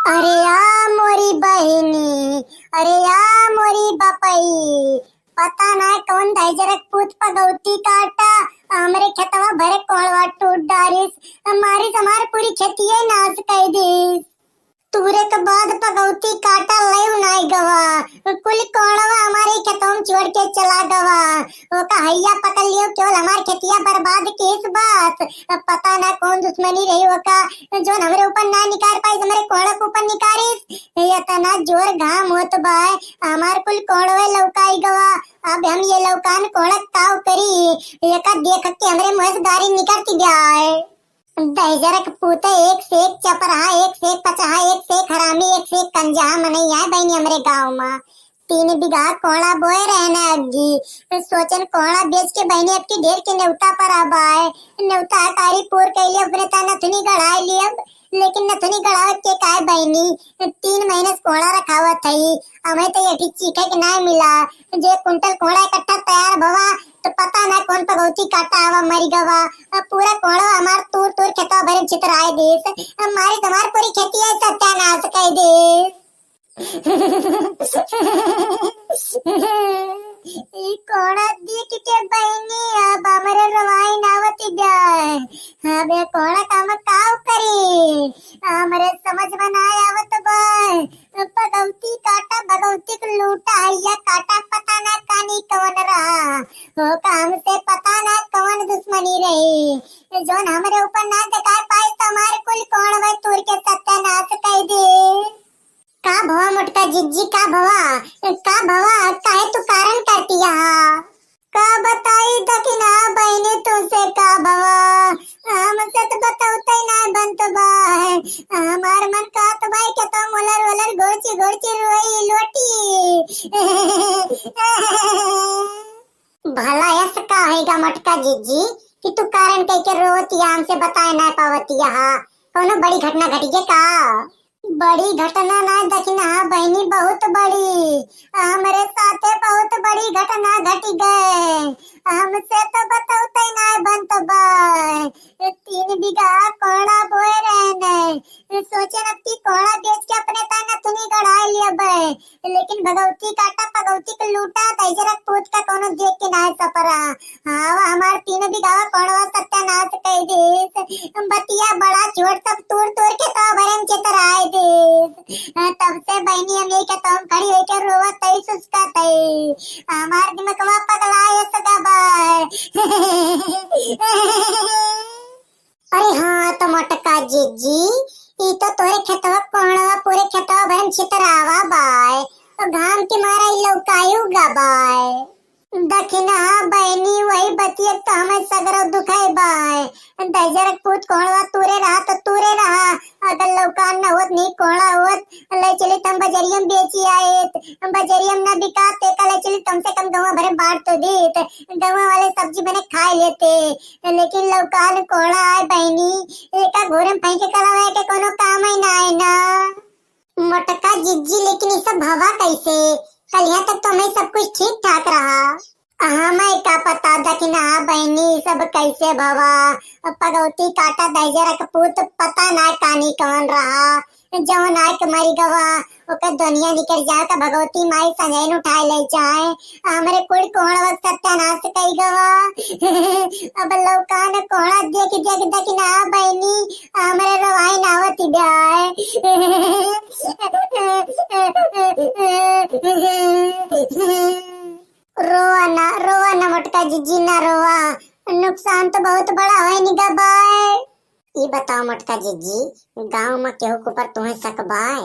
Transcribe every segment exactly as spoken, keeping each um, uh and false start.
अरे आ मोरी बहिनी, अरे आ मोरी बपई, पता ना कौन दहिजरक पूत पगौती काटा, हमरे खेतवा भरे कोड़वा टूट डारिस, मारिस हमार पूरी खेतिये नास कइ दिस। तूरे के बाद पगौती काटा लयू नाय गवा, कुल कोड़वा हमारे खेतवा में छोड़ के चला गवा। ओका हैया पकड़ लियो, केवल हमार खेतिया बर्बाद किस बात। अब पता ना कौन दुश्मनी रही ओका, जोन हमरे ऊपर ना निकार पाइस, हमरे कोड़क ऊपर निकारिस। इतना जोर घाम होत बा, हमार कुल कोड़वे लौकाई गवा। अब हम ये लौकान कोड़क काव करी, एका देख के हमरे मुँह से गारी निकरती जाए। दहिजरक पूते एक से एक चपरहा, एक से एक पचहा, एक से एक हरामी, एक से एक कंजहा मनई आए बहिनी हमरे गाँव मा। तीन बिगहा कोड़ा बोए रहने अग्गी। सोचन कोड़ा बेच के बहिनी अब की ढेर के नेवता पर अब आए। नेवता हकारी पूर कैले अपने ता नथुनी गढ़ाए लिए अब। लेकिन नथुनी गढ़ावे के काय बहिनी? तीन महीने से कोड़ा रखावत हई। हमें तो ये ठीक चीखे के ना मिला। जे कुंटल कोड़ा इकट्ठा तैयार भवा तो पता ना कौन पगौती काटा आवा मरी गवा। अब पूरा कोड़ा हमार तूर तूर खेतवा भरे छितराए देस। अब मारे तुम्हार पूरी खेती है सत्यानाश कर देस। ई कोड़ा देख के बहिनी अब हमरे रवाई नावती जाए। अब ये कोड़ा काम काव करी? हमरे समझ में ना आवत बा। पगौती काटा, भगौती के लूटा, हैया काटा, पता ना कानी कौन रहा। हो का हमसे पता ना कौन दुश्मनी रही। जोन हमरे ऊपर ना दिखाई पाई तो हमारे कुल कोड़वे तूर के सत्यानाश कर दे। का भवा मोटका जिज्जी, का भवा, का भवा, काहे तू कारण करती यहाँ? का बताई दखिना बहिनी तुमसे का भवा, हमसे तो बतौते ना बनत बा। हमार मन कहत बा कि तो मुलर उलर गोरची गोरची रोई लोटी। भला ऐसा का होएगा मोटका जिज्जी कि तू कारण कह के रोवतिया, हमसे बताए ना पावतिया? कौनो बड़ी घटना घटी है का? बड़ी घटना ना दखिना बहिनी, बहुत बड़ी। हमरे साथे बहुत बड़ी घटना घटी गए। हमसे तो बतौते ना बनत बा। तीन बीघा कोड़ा बोए रहने। सोचे न कि कोड़ा बेच के अपने ता नथुनी गढ़ाए लिया बे। लेकिन भगौती काटा, पगौती के लूटा, दहिजरक पूत का कोनो देख के ना सपरा। हाँ, वो हमार तीन बीघा कोड़वा सत्यानाश कर देस। बतिया बड़ा छोट, सब तूर तूर के तो भरन चितराए देस। हाँ, तब से बहिनी हम यही के तो हम खड़ी होके रोवत हई, सुस्कत हई। हमार दिमकवा पगला ये सदा बा। अरे हाँ, तो मोटका जिज्जी, ई तो तोरे खेतवा कोड़वा पूरे खेतवा भरन छितरावा बाय। तो घाम के मारा ई लौकायु गा बाय। दखिना बहिनी, वही बतिया तो हमें सगरो दुखाई बाय। दहिजरक पूत कोड़वा तूरे रहा तो तूरे रहा। अगर लौकान न होत, नहीं कोड़ा होत, ले चली तम बजरियम बेची आएत। बजरियम न बिकात, ते का ले चली तम से कम गवा भरे बांट तो देत। गवा वाले सब्जी बने खाए लेते। लेकिन लौकान कोड़ा आए बहिनी, एका घोरे में फेंके के अलावा एके कोनो काम ही ना आए ना। मोटका जिज्जी, लेकिन ई सब भवा कैसे? कलिया तक तो हमें सब कुछ ठीक ठाक रहा। हमें का पता दखिना बहिनी, सब कैसे भवा? पगौती काटा दहिजरक पूत, पता ना कानी कौन रहा। जौन आए के मरी गवा, ओकर दुनिया निकल जाए, ओकर भगवती माई संजैन उठाए ले जाए। हमरे कुल कोहड़वा के सत्यानाश कई गवा। अब लौकान कोहड़ा देख देख दखिना बहिनी, हमरे रोवाई ना होती जाए। रोवा ना, रोवा ना मोटका जिज्जी, ना रोवा। नुकसान तो बहुत बड़ा होए निगा बाय। ई बताओ मोटका जिज्जी, गाँव में केहू के ऊपर तुम्हें शक बाय?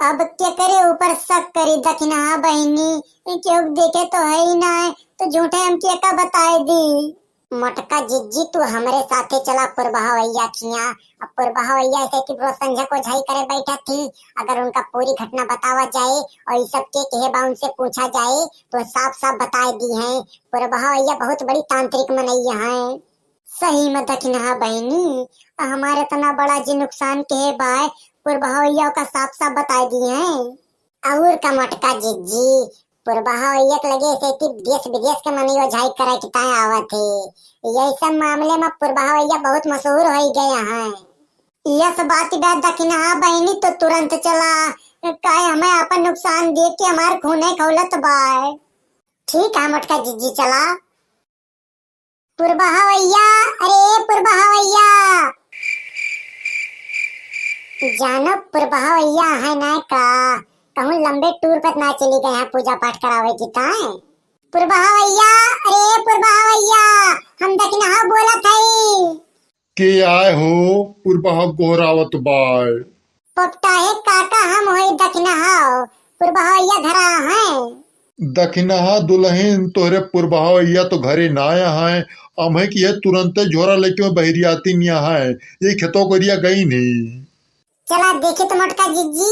अब केकरे ऊपर शक करी दखिना बहिनी, केहू के देखे तो है ही ना, तो झूठे हम के का बताए दी। मोटका जिज्जी, तू हमरे साथे चला पुरबहा भैया खिया। अब पुरबहा भैया ऐसे कि रोज संझा को झाई करे बैठा थी, अगर उनका पूरी घटना बतावा जाए और ई सब के कहे बा उनसे पूछा जाए तो साफ साफ बताए दी हैं। पुरबहा भैया बहुत बड़ी तांत्रिक मनैया हैं। सही में दखिना बहिनी, हमारे इतना बड़ा जी नुकसान कहे बाय, पुरबहा भैया का साफ साफ बताए दी हैं। और का मोटका जिज्जी, पुरबहा भैया के लगे से कि देश विदेश के मनई ओझाई करे के ताए आवत है। यही सब मामले में पुरबहा भैया बहुत मशहूर हो गए हैं। यस बात बा दखिनहा बहिनी, तो तुरंत चला, काहे हमें आपन नुकसान देख के हमार खूने खौलत बाय। ठीक है मोटका जिज्जी, चला। पुरबहा भैया, अरे पुरबहा भैया, जानो पुरबहा भैया है ना का, कहूँ लंबे टूर पर ना चली गए हैं पूजा पाठ करावे की ताए। पुरबहा भैया, अरे पुरबहा भैया, हम दखिनहा बोलत हई। के आए हो? पुरबहा गोहरावत बाय। पोपटा हे काका, हम होई दखिनहा, पुरबहा भैया घरा हैं। दखिनहा दुलहिन, तोहरे पुरबहा भैया तो घरे ना आए हैं। अम्हे की है तुरंते झोरा लेके बहरियाती निया है, ये खेतों करिया गई नहीं। चला देखी तो मोटका जिज्जी,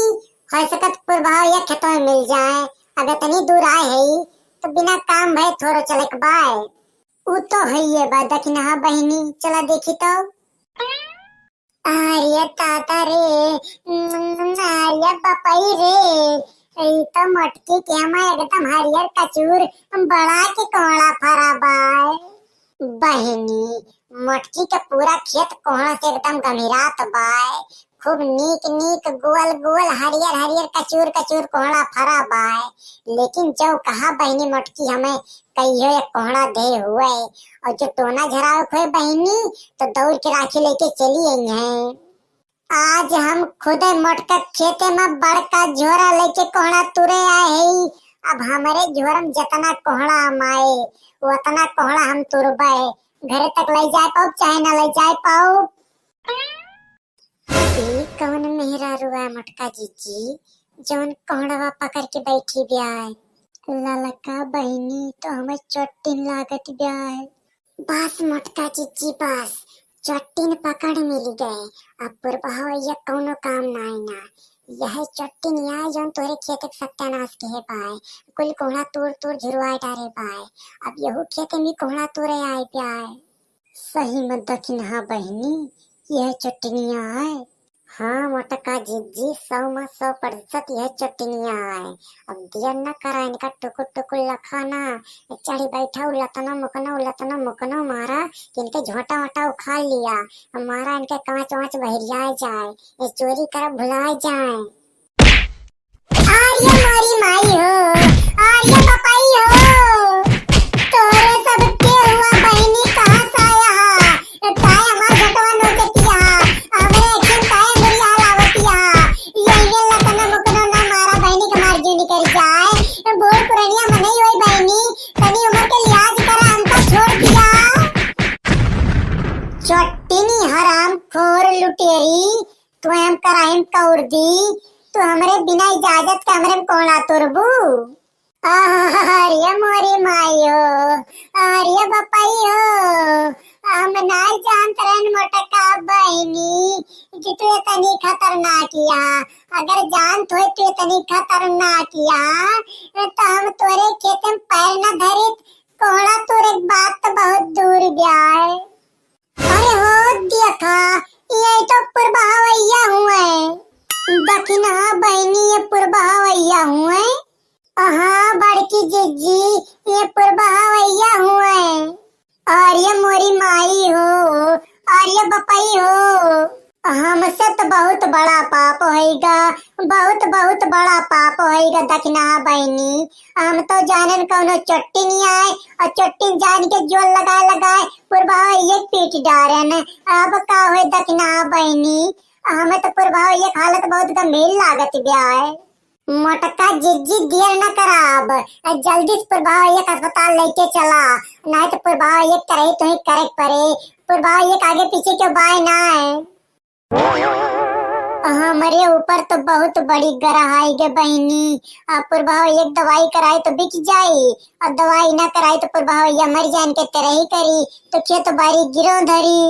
हो सकत पुरबहा भैया खेतों में मिल जाए। अब इतनी दूर आए है तो बिना काम भय थोड़ो चले के बाय। उ तो हइये बा दखिनहा बहिनी, चला देखी तो। अरे ताता रे, अरे बपई रे, ई तो मोटकी के हमा एकदम हरियर कचूर बड़ा के कोहड़ा फरा बाय। बहिनी, मोटकी के पूरा खेत कोहड़ा से एकदम गमिरात बाय। खूब नीक नीक गोल गोल हरियर हरियर कचूर कचूर कोहड़ा फरा बाय। लेकिन जो कहा बहिनी मोटकी हमें कहियो एक कोहड़ा दे हुए, और जो टोना झरावे हुए बहिनी तो दौड़ के राखी लेके चली आई हैं। आज हम खुदे मोटका खेते में बड़का झोरा लेके कोहड़ा तुरे आए हई। अब हमरे झोरा में जितना कोहड़ा हम आए, उतना कोहड़ा हम तुरबे। घरे तक ले जाए पाउब चाहे ना ले जाए पाउब। ई कौन मेहरारू है मोटका जिज्जी, जौन कोहड़वा पकड़ के बैठी ब्याय? ललका बहिनी तो हमें चट्टिन लागत ब्याय। बस मोटका जिज्जी बस, चट्टिन पकड़ मिल गए। अब पुरबहा भैया कौनो काम ना आईना। यह चट्टिन या जौन तोरे खेत के सत्यानाश के है बाय, कुल कोहड़ा तोड़ तोड़ झुरवाए डारे बाय। अब यहू खेत में कोहड़ा तोड़े आए ब्याय। सही में दखिनहा बहिनी, यह चट्टिनिया आए। हाँ मोटका जिज्जी, सौ में सौ प्रतिशत यह चट्टिनिया आए। अब दिया न करा इनका टुकुर टुकुर लखाना, चढ़ी बैठा उलतना मुकनो उलतना मुकनो मारा कि इनके झोंटा वोटा उखाड़ लिया। अब मारा इनके कांच वांच बहरिया जाए, ये चोरी करब भुला जाए। आर्य मोरी माई हो, आर्य पपाई हो, तोरे सब के हुआ बहिनी कहाँ से आया हा? ताए हमार घटवा नोचतिया, हमरे अखिन ताए बुरी हाल आवतिया। ये ये लतना मुकनो ना मारा बहिनी के मार जू निकल जाए। बूढ़ पुरनिया मनई होई बहिनी, तनी उम्र के लिहाज करा, हमका छोड़ दिया। चट्टिनी हराम खोर लुटेरी, तू हम कराहिम कौर दी, तू हमरे बिना इजाजत के हमरे में कोहड़ा तुरबू? अरे मोरी माई हो, अरे बपई हो, हम नाई जानत रहन मोटका बहिनी कि तू इतनी खतरनाक या। अगर जानत होई तू इतनी खतरनाक या, तो हम तोरे खेत में पैर न धरित। कोहड़ा तुरे के बात तो बहुत दूर ब्याय। अरे हो देखा, ये तो पुरबहवैया हुए। दखिनहा बहिनी, ये पुरबहवैया हुए। हाँ बड़की जिज्जी, ये पुरबहवैया हुए। अरे मोरी माई हो, अरे बपई हो, हमसे तो बहुत बड़ा पाप होइगा, बहुत बहुत बड़ा पाप होइगा दखिनहा बहिनी। हम तो जानन कौनो चोट्टिन आए और चोट्टिन जान के जोर लगाए लगाए पुरबहवैया के पीट डारन। अब का होए दखिनहा बहिनी, हमें तो पुरबहवैया के हालत बहुत गंभीर लागत ब्याय। मोटका जिज्जी देर न कराब, जल्दी से पुरबहवैया के अस्पताल लेके चला, नहीं तो पुरबहवैया के तरही तुही करे के पड़े। पुरबहवैया के आगे पीछे क्यों बाय ना है। हमरे ऊपर तो बहुत बड़ी गरह आई गे बहिनी। अब पुरबहवैया के दवाई कराई तो बिक जाई, और दवाई ना कराई तो पुरबहवैया मर जान के तरही करी, तो खेत बारी गिरो धरी।